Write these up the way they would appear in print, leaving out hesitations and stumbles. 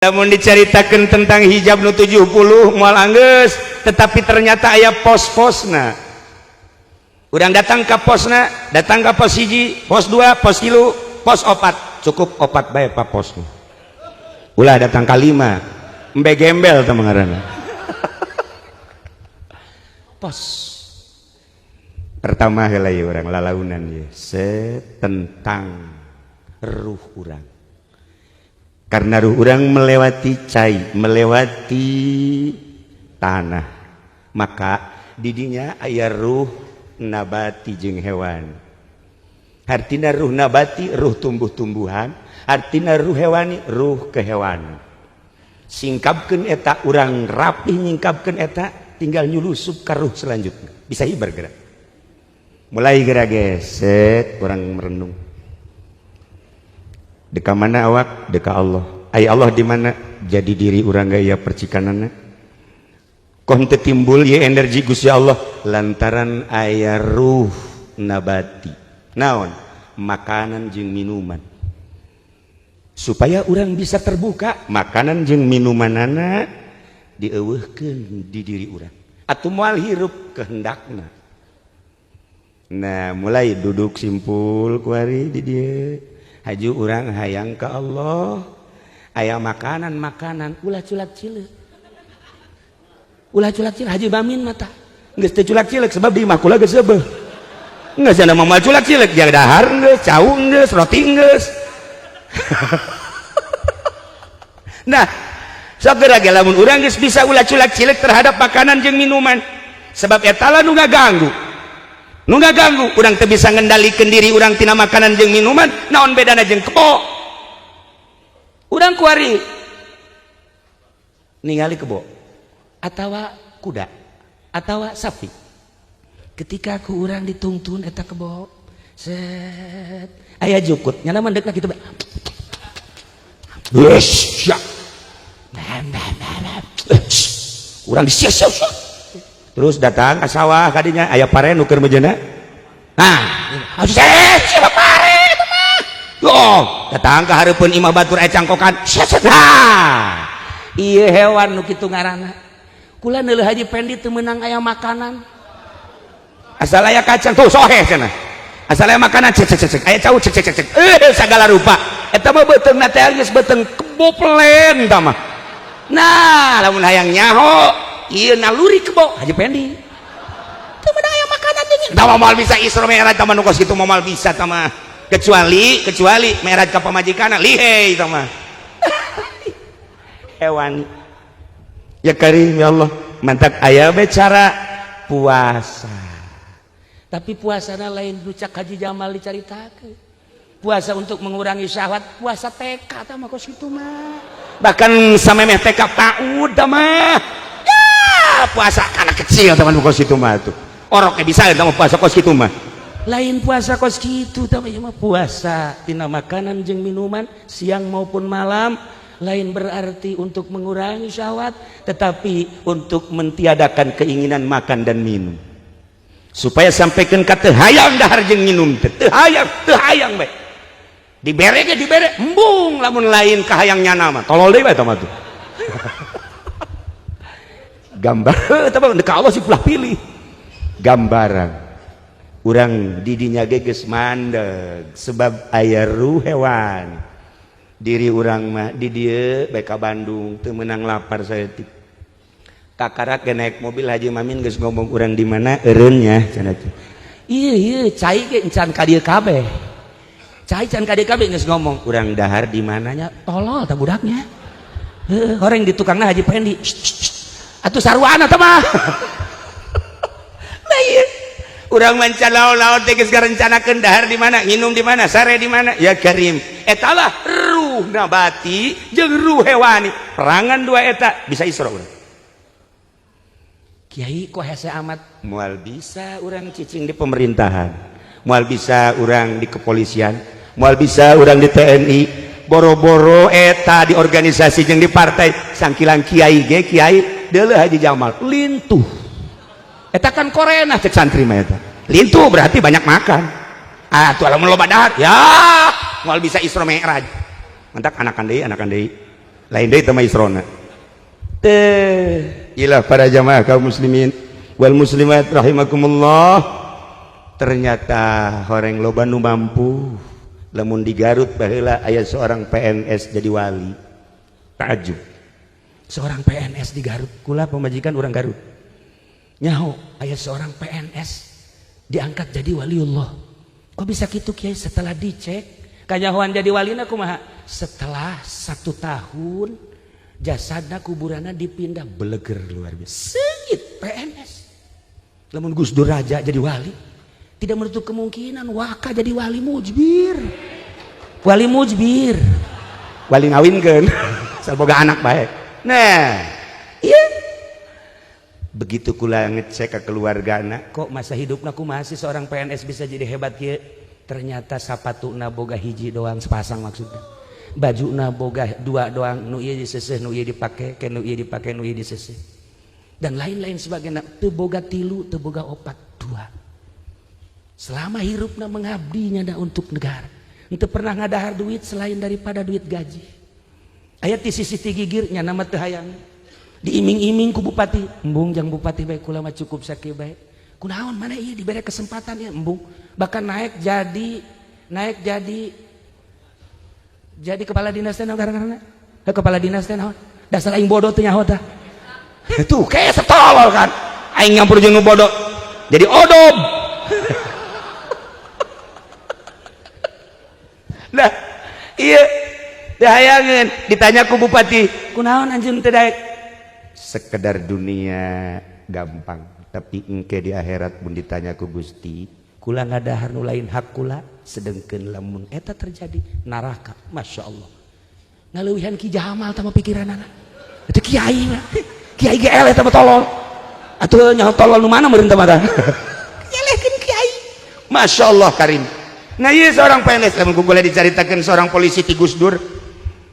Namun diceritakan tentang hijab nu 70 moal anggeus, tetapi ternyata aya pos-posna. Urang datang ke posna, datang ke pos 1, pos 2, pos 3, pos 4. Cukup 4 bae pa posna. Ulah datang ka 5. Embe gembel teh ngaranna. Pos pertama heula ieu urang lalaunan ieu tentang ruh urang. Karena ruh urang melewati cai, melewati tanah, maka didinya aya ruh nabati jeung hewan. Artina ruh nabati ruh tumbuh-tumbuhan, artina ruh hewani ruh kehewan. Singkapkeun eta, urang rapih nyingkapkeun eta, tinggal nyulusup ka ruh selanjutnya, bisa hibar gerak. Mulai gerak geset, urang merenung. Deka mana awak? Deka Allah. Ay Allah di mana? Jadi diri urang gak ya percikanana. Kon teu timbul ya energi Gusti Allah lantaran aya ruh nabati. Naon? Makanan jeung minuman. Supaya urang bisa terbuka, makanan jeung minumanana dieuweuhkeun di diri urang. Atuh moal hirup kehendakna. Nah, mulai duduk simpul kuari di dieu. Haju urang hayang ke Allah, aya makanan-makanan ulah culak cileuk, ulah culak cileuk. Haji Bamin mata geus teu culak cileuk sebab di imah kula geus seubeuh, geus cenah moal culak cileuk, jaga dahar geus, cau geus, roti geus. Nah, sok geura ge lamun urang geus bisa ulah culak cileuk terhadap makanan jeung minuman, sebab eta lah nu ngaganggu. Nu ngaganggu, urang teu bisa ngendalikeun diri urang tina makanan jeung minuman, naon bedana jeung kebo? Urang kuari ningali kebo atawa kuda atawa sapi. Ketika ku urang ditungtun eta kebo, set aya jukut, nyana mah deukna kitu bae. Yes, ya. Urang disia-sia. Terus datang ke sawah kadinya aya pare nu keur mejeuna. Nah, siapa pare eta mah? Oh, datang ke hareupeun imah batur aya cangkokan. Nah, ieu hewan nu kitu ngaranna. Kula neuleuh Haji Pendi teu meunang aya makanan. Asal aya kacang tuh soheh cenah. Asal aya makanan cek cek cek cek, aya cau cek cek cek cek. Eh, sagala rupa. Eta mah beuteungna teh geus beuteung kebo pelen eta mah. Nah, lamun hayang nyaho ieu naluri kebo Haji Pendi. Teu meunang aya makanan deui. Tah moal bisa Isra Mi'raj tah mah nu kos kitu, moal bisa tah mah. Kecuali kecuali mi'raj ka pamajikanna lihei tah mah. Hewan. Ya Karim ya Allah, mantak aya be cara puasa. Tapi puasana lain nu cak Haji Jamal dicaritakeun. Puasa untuk mengurangi syahwat, puasa TK tah mah kos kitu mah. Bahkan samemeh TK PAUD tah mah. Ya, puasa anak kecil teman kos kitu mah tuh. Orok bisa eta mah puasa kos kitu mah. Lain puasa kos kitu tah mah, puasa tina makanan jeung minuman siang maupun malam, lain berarti untuk mengurangi syahwat, tetapi untuk mentiadakan keinginan makan dan minum. Supaya sampaikan ka teu hayang dahar jeung minum teh, teu hayang, teu hayang bae. Dibere ge dibere, embung lamun lain kahayang nyana mah. Tolol deui bae eta mah tuh. Gambar eta mah ka Allah sih ulah pilih. Gambaran urang didinya ge geus mandeg sebab aya ruh hewan. Diri urang mah di dieu bae ka Bandung teu meunang lapar saeutik. Kakarak ge naik mobil Haji Mamin geus ngomong urang di mana eureunnya cenah teh. Ieu ieu cai ge encan ka dieu kabeh. Cai can ka dieu kabeh geus ngomong urang dahar di mananya, tolol tah budaknya. Heuh, horeng di tukangna Haji Pendi. Atuh sarwana teh mah. Lah ieu urang manca laon-laon teh geus ngarencanakeun dahar di mana, nginum di mana, sare di mana. Ya Karim, eta lah ruh nabati jeung ruh hewani. Perangan dua eta bisa Isra urang. Kiai kok hese amat, moal bisa urang cicing di pemerintahan, moal bisa urang di kepolisian, moal bisa urang di TNI, boro-boro eta di organisasi jeung di partai. Sangkilang kiai ge kiai deuleuh Haji Jamal lintuh. Eta kan korena cek santri mah eta. Lintuh berarti banyak makan. Ah, tuh lamun loba dahar, ya moal bisa Isra Mi'raj. Mantak anakan deui, anakan deui. Lain deui teh mah isrona. Teh, ilah para jamaah kaum muslimin wal muslimat rahimakumullah. Ternyata horeng loba nu mampu. Lamun di Garut baheula aya seorang PNS jadi wali. Takjub. Seorang PNS di Garut, kula pamajikan urang Garut. Nyaho aya seorang PNS diangkat jadi waliullah. Kok bisa gitu Kiai? Setelah dicek kanyahoan jadi walina kumaha? Setelah 1 tahun jasadna kuburanna dipindah, beleger luar biasa. Seungit PNS. Lamun Gus Dur Raja jadi wali, tidak menutup kemungkinan Waka jadi wali mujbir. Wali mujbir. Wali ngawinkeun. Asal boga anak baik. Nah, iya. Begitu kula ngecek ke keluargana, kok masa hidupna kumaha sih seorang PNS bisa jadi hebat kieu? Ternyata sapatuna boga hiji doang, sepasang maksudnya. Bajuna boga 2 doang, nu ieu diseseh, nu ieu dipake, ke nu ieu dipake, nu ieu diseseh. Dan lain-lain sebagainya, teu boga 3, teu boga 4, 2. Selama hirupna mengabdinya da untuk negara. Henteu pernah ngadahar duit selain daripada duit gaji. Aya ti sisi ti gigir nya nama teu hayang. Diiming-iming ku bupati, embung jang bupati bae kula mah cukup sakieu bae. Kunaon mana ieu dibere kesempatan ya embung. Bahkan naik jadi jadi kepala dinas teh naon gara-garana? Kepala dinas teh naon? Dasar aing bodoh teh nyaho tah. Tuh kayak setolol kan. Aing nyampur jeung nu bodoh. Jadi odob. Nah, iya dihayangeun ditanya ku bupati, kunaon anjeun teu daek? Sekedar dunia gampang, tapi engke di akhirat mun ditanya ku Gusti, kula ngadahar nu lain hak kula, sedengkeun lamun eta terjadi neraka. Masya Allah. Ngaleuwihan Ki Jamal tah mah pikiranana. Itu kiai mah. Kiai ge eleh tah mah tolol. Atuh nyaho tolol nu mana meureun tah mah tah. Elehkeun kiai. Masya Allah karim. Nah iya seorang PNS, lamun ku boleh dicaritakeun seorang polisi ti Gus Dur.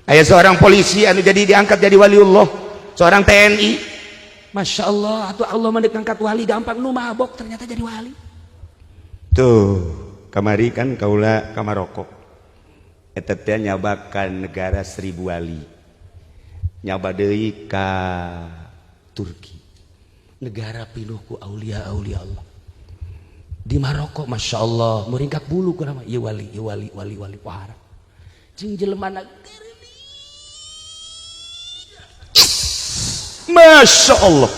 Aya seorang polisi anu jadi diangkat jadi waliullah, seorang TNI. Masya Allah, atuh Allah mah ngangkat wali gampang, nu mabok ternyata jadi wali. Tuh, kamari kan kaula ka Maroko. Eta teh nyabakan negara 1000 wali. Nyaba deui ka Turki. Negara pinuh ku aulia-aulia Allah. Di Maroko, Masya Allah, meringkak bulu ku nama, ieu wali, ieu wali, wali, wali, wahara. Jeung jelema Masya Allah.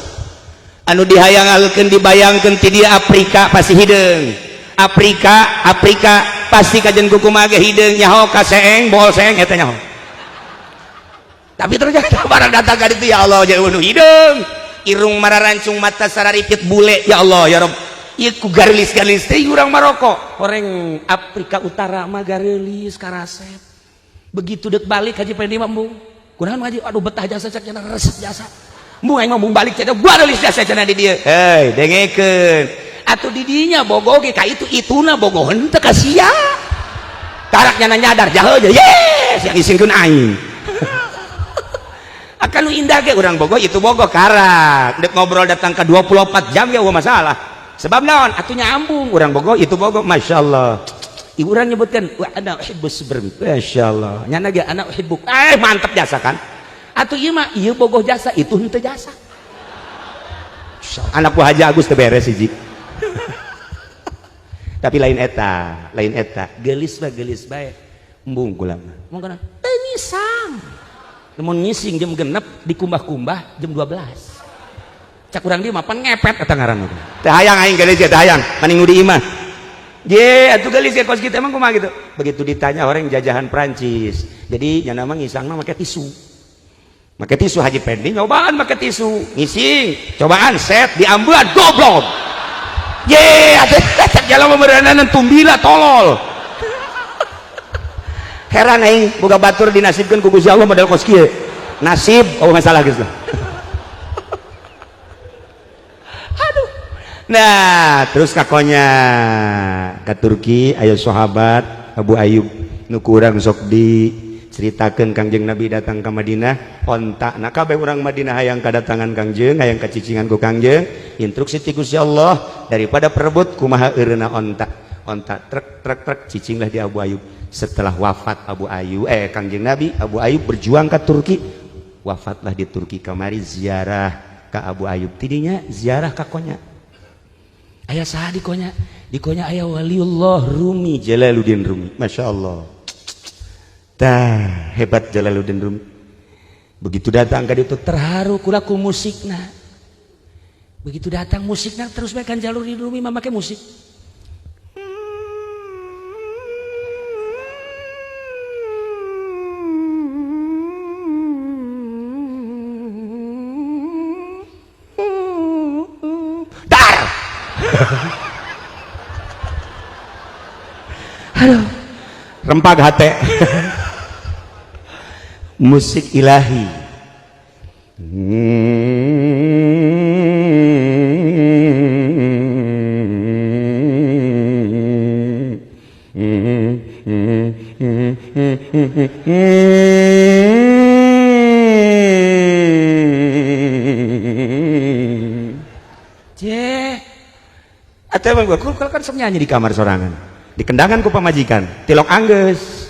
Anu dihayangalkeun dibayangkeun ti dia Afrika pasti hideung. Afrika, Afrika pasti kajen kukumaha ge hideung nyaho ka seeng, bohol seeng eta nyaho. Tapi ternyata barang datang ka ditu ya Allah jauh nu hideung. Irung mararancung mata sararipit bule ya Allah ya Rabb. Ieu ku gareulis-gareulis teh urang Maroko. Orang Afrika Utara mah gareulis karasep. Begitu dek balik Haji Pendi mah embung. Kunaon haji? Aduh betah jasa cak cenah resep jasa. Embung aing mah embung balik cenah gua gareulis jasa cenah di dieu. Hei, dengekeun. Atuh di dinya bogo ge ka itu ituna bogo henteu ka sia. Tarak nyana nyadar jahe yes yang isingkeun aing. Akan nu indah ge urang bogo itu bogo karak. Dek ngobrol datang ke 24 jam ya eueuh masalah. Sebab naon? Atuh nyambung urang bogo itu bogo Masya Allah. Ibu urang nyebutkan wa ana uhibbus sabr. Masya Allah. Nyana ge ana uhibbuk. Mantap jasa kan? Atuh ieu mah ieu bogoh jasa itu henteu jasa. Anak ku Haji Agus teu beres hiji. Tapi lain eta, lain eta. Geulis mah geulis bae. Embung kula mah. Mung kana teu ngisang. Lamun ngising jam 6 dikumbah-kumbah jam 12. Cak urang dieu mah pan ngepet eta ngaranna teh. Teu hayang aing geulis ge teu hayang, maning nu di imah. Ye, atuh geulis ge kos kitu emang kumaha gitu. Begitu ditanya orang jajahan Prancis. Jadi nyana mah ngisangna make tisu. Make tisu Haji Pendi nyobaan make tisu, ngising, cobaan set diambean goblok. Ye, atuh cak jalan meureunan tumbila tolol. Heran aing boga batur dinasibkeun ku Gusti Allah model kos kieu. Nasib oh masalah geus lah. Aduh. Nah, terus kakonya ke Turki aya sahabat Abu Ayyub nu kurang sok diceritakeun Kangjeng Nabi datang ke Madinah, onta nah kabeh urang Madinah hayang kadatangan Kangjeng, hayang kacicingan ku Kangjeng, instruksi ti Gusti Allah daripada perebut kumaha eureuna onta. Onta trek trek trek cicinglah di Abu Ayyub. Setelah wafat Abu Ayyub Kangjeng Nabi, Abu Ayyub berjuang ke Turki, Wafatlah di Turki kamari ziarah ka Abu Ayyub. Tidinya ziarah ka Konya. Aya saha di Konya? Di Konya aya waliullah Rumi, Jalaluddin Rumi. Masya Allah. Tah, hebat Jalaluddin Rumi. Begitu datang ka ditu terharu kula ku musikna. Begitu datang musikna terus bae kan jalur di Rumi mah make musik. Dar. Aduh, rempag hate. Musik ilahi. Ceh, atau emang gua kan sok nyanyi di kamar sorangan, di kendangan ku pamajikan, tilok anggeus.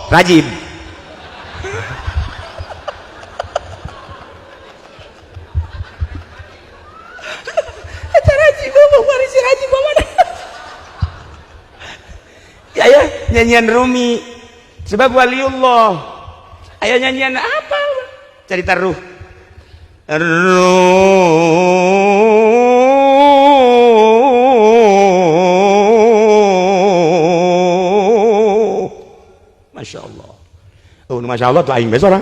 Rajib. Eta rajib mah bari si rajib mah. Ya ya nyanyian Rumi sebab waliullah. Aya nyanyian apa? Cerita ruh. Ruh. Masya Allah. Oh, Masya Allah tuh aing besok orang.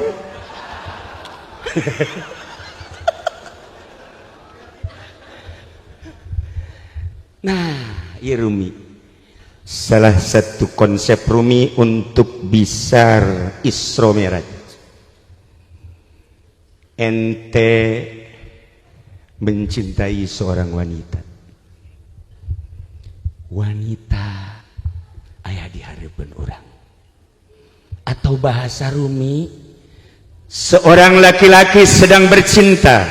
Nah, iya Rumi. Salah satu konsep Rumi untuk bisa Isra Mi'raj. Ente mencintai seorang wanita. Wanita aya di hareupeun urang. Atau bahasa Rumi, seorang laki-laki sedang bercinta,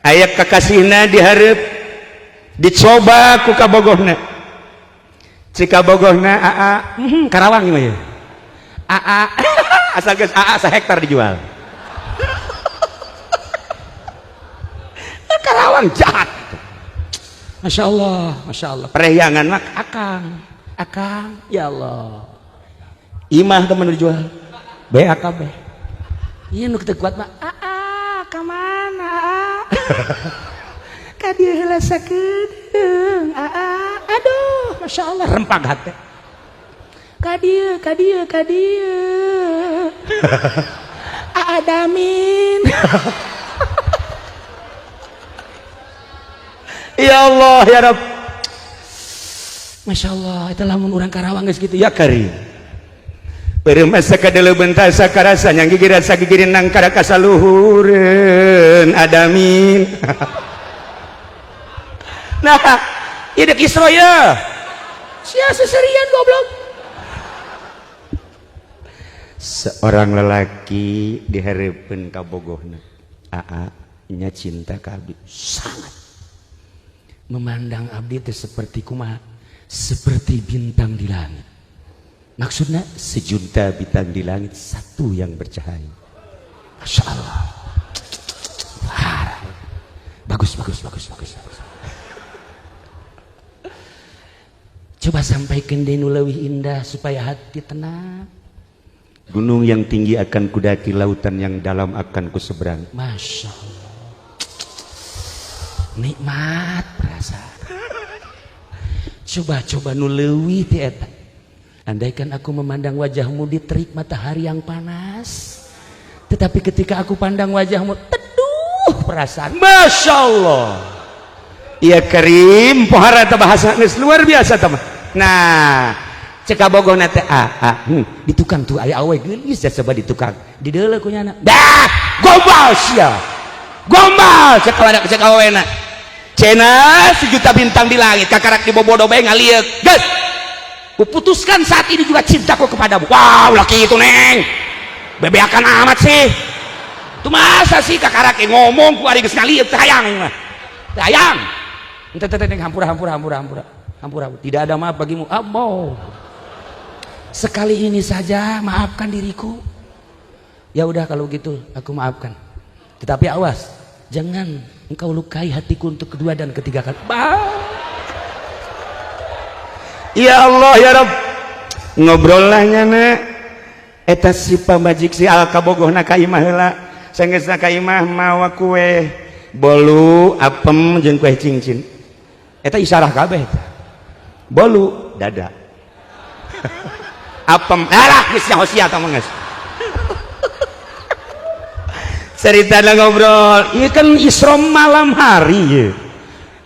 aya kakasihna dihareup, dicoba ku kabogohna. Cik kabogohna aa, Karawang ieu mah ya. Aa, asal geus aa sahektar dijual. Karawang jahat. Masya Allah, Masya Allah. Perahyangan mah akang, akang, ya Allah. Imah teman dijual, BAKB. Iya nu teu kuat mah, aa, ka mana? Ka dieu heula sakedeung, aa, aduh, Masya Allah, rempag hate. Ka dieu, ka dieu, ka dieu. Aa Damin. Ya Allah, ya Rabb. Masya Allah, itu lamun urang Karawang geus kitu ya kari. Beureum asa kadeuleubeuh tasa karasa nyang gigir rasa gigirin nangkara kasaluhureun adamin. Nah, ieu deuk Isra ya. Sia seserian goblok. Seorang lelaki dihareupeun ka bogohna. Aa, nya cinta ka abdi sangat. Memandang abdi teh seperti kumaha? Seperti bintang di langit. Maksudnya sejuta bintang di langit satu yang bercahaya. Masya Allah. Bagus, bagus, bagus, bagus, bagus. Coba sampaikan deui nu leuwih indah supaya hati tenang. Gunung yang tinggi akan kudaki, lautan yang dalam akan kuseberang. Masya Allah. Nikmat perasaan. Coba-coba nu leuwih ti eta. Andaikan aku memandang wajahmu di terik matahari yang panas, tetapi ketika aku pandang wajahmu, teduh perasaan. Masya Allah. Ya Karim, pohara eta bahasa geus luar biasa tah mah. Nah, cek kabogohna teh di tukang tuh aya awe geulis ya, coba di tukang. Dideuleu ku nyana. Dah, gombal sia. Gombal cek kawana cek awena. Cenah sejuta bintang di langit kakarak dibobodo bae ngalieuk. Geus. Kuputuskan saat ini juga cintaku kepadamu. Wow, laki itu neng. Bebeakan amat sih. Itu masa sih kakarak ngomong ku ari geus ngalieuk teh hayang mah. Teh hayang. Ente teh neng hampura hampura hampura hampura. Hampura. Tidak ada maaf bagimu. Abo. Sekali ini saja maafkan diriku. Ya udah kalau gitu aku maafkan. Tetapi awas, jangan engkau lukai hatiku untuk kedua dan ketiga kali. Bah. Ya Allah ya Rabb. Ngobrol lah nyana. Eta si pamajik si al kabogohna ka imah heula. Sanggeusna ka imah mawa kue bolu apem jeung kue cincin. Eta isarah kabeh eta. Bolu dada. Apem alah geus nyaho sia tah mah geus. Cerita ngobrol, ieu kan Isra malam hari ye.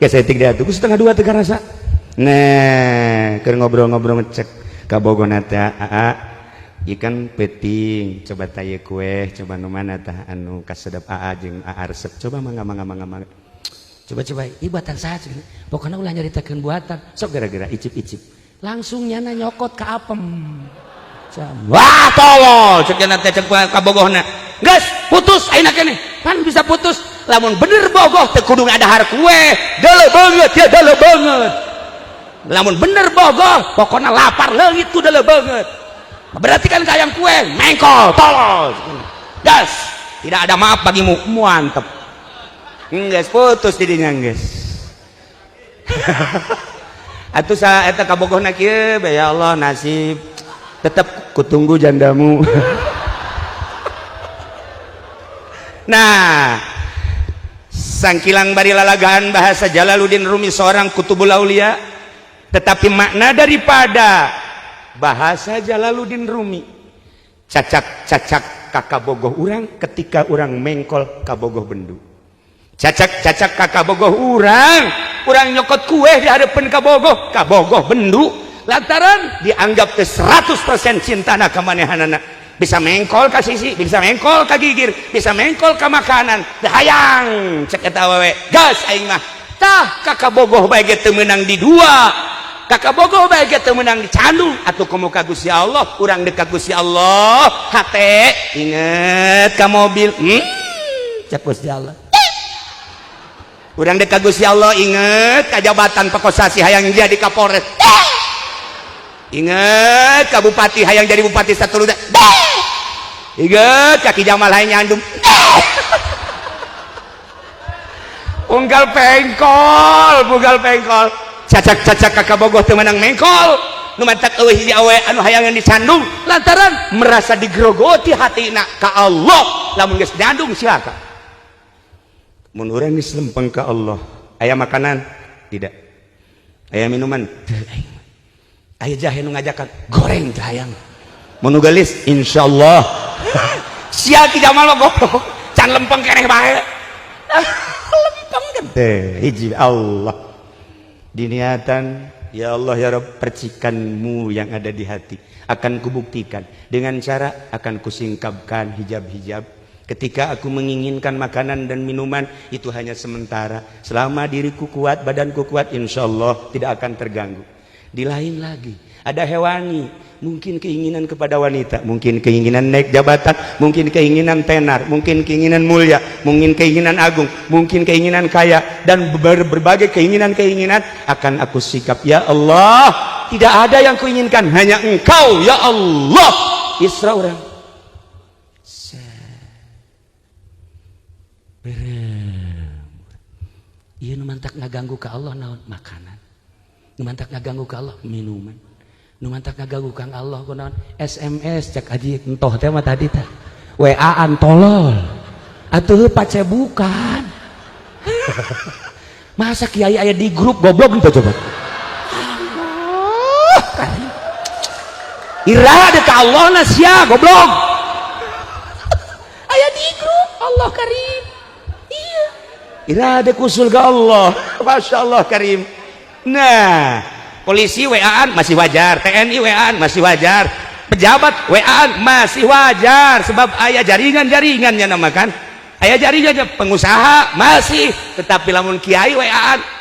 Geus saeutik dia tuh 1:30 teu karasa. Nah, keur ngobrol-ngobrol ngecek kabogona teh aa, ieu kan peuting, coba tah ieu kue, coba nu mana tah anu kasedep aa jeung aa resep. Coba mangga mangga mangga mangga. Coba-coba, ieu buatan saha cenah. Pokona ulah nyaritakeun buatan, sok gara-gara icip-icip. Langsung nyana nyokot ka apem. Wah, tolol cek nyana teh cek kabogohna. Geus, putus ayeuna keneh. Pan bisa putus. Lamun bener bogoh teu kudu ngadahar kue. Deuleu beungeut ya deuleu beungeut. Lamun bener bogoh, pokona lapar leungit ku deuleu beungeut. Berarti kan kayang kue mengkol tolol. Gas, tidak ada maaf bagimu. Mantep. Geus putus didinya geus. Atuh sa eta kabogohna kieu bae ya Allah nasib tetap kutunggu jandamu. Nah, sangkilang bari lalagaan bahasa Jalaluddin Rumi seorang kutubul aulia, tetapi makna daripada bahasa Jalaluddin Rumi cacak-cacak kakabogoh urang ketika urang mengkol kabogoh bendu. Cacak-cacak kakabogoh urang, urang nyokot kue di hadapan kabogoh, kabogoh bendu lantaran dianggap teh 100% cintana ka manehanana. Bisa mengkol ka sisi, bisa mengkol ka gigir, bisa mengkol ka makanan. Teu hayang cek eta awewe. Gas aing mah. Tah kakabogoh bae ge teu meunang di dua. Kakabogoh bae ge teu meunang dicandung atuh komo ka Gusti Allah, urang deuk ka Gusti Allah. Hate inget ka mobil. Cek Gusti Allah. Urang deuk ka Gusti Allah inget ka jabatan pakosasi hayang jadi Kapolres. Inget ka bupati hayang jadi bupati satu. Inget ka Ki Jamal hayang nyandung. Unggal pengkol, unggal pengkol. Cacak-cacak kakabogoh teu meunang mengkol. Nu mantak eueuh hiji awe anu hayangan disandung lantaran merasa digrogoti hatina ka Allah. Lamun geus nyandung silakan. Mun urang geus lempeng ka Allah, aya makanan? Tidak. Aya minuman? Teu aing. Aya jahe nu ngajakan goreng teh hayang. Mun nu geulis insyaallah. Sia Ki Jamal mah goblok. Can lempeng keneh bae. Lempeng kan teh hiji Allah. Diniatan ya Allah ya Rabb, percikanmu yang ada di hati akan kubuktikan dengan cara akan kusingkapkan hijab-hijab. Ketika aku menginginkan makanan dan minuman itu hanya sementara. Selama diriku kuat, badanku kuat, insya Allah tidak akan terganggu. Di lain lagi, ada hewani, mungkin keinginan kepada wanita, mungkin keinginan naik jabatan, mungkin keinginan tenar, mungkin keinginan mulia, mungkin keinginan agung, mungkin keinginan kaya, dan berbagai keinginan-keinginan akan aku sikap. Ya Allah, tidak ada yang kuinginkan, hanya Engkau ya Allah. Isra orang. Ieu nu mantak ngaganggu ka Allah naon? Makanan. Nu mantak ngaganggu ka Allah minuman. Nu mantak ngaganggu ka Allah ku naon? SMS cek haji entoh teh mah tadi teh. WA-an tolol. Atuh pacebukan. Masa kiai aya di grup goblok henteu coba. Allah. Ira deuk ka Allah na sia goblok. Aya di grup Allah karim. Iya. Ira ada usul ke Allah. Masya Allah Karim. Nah, polisi WA-an masih wajar, TNI WA-an masih wajar, pejabat WA-an masih wajar, sebab aya jaringan-jaringannya nama kan, aya jaringannya. Pengusaha masih, tetapi lamun kiai WA-an.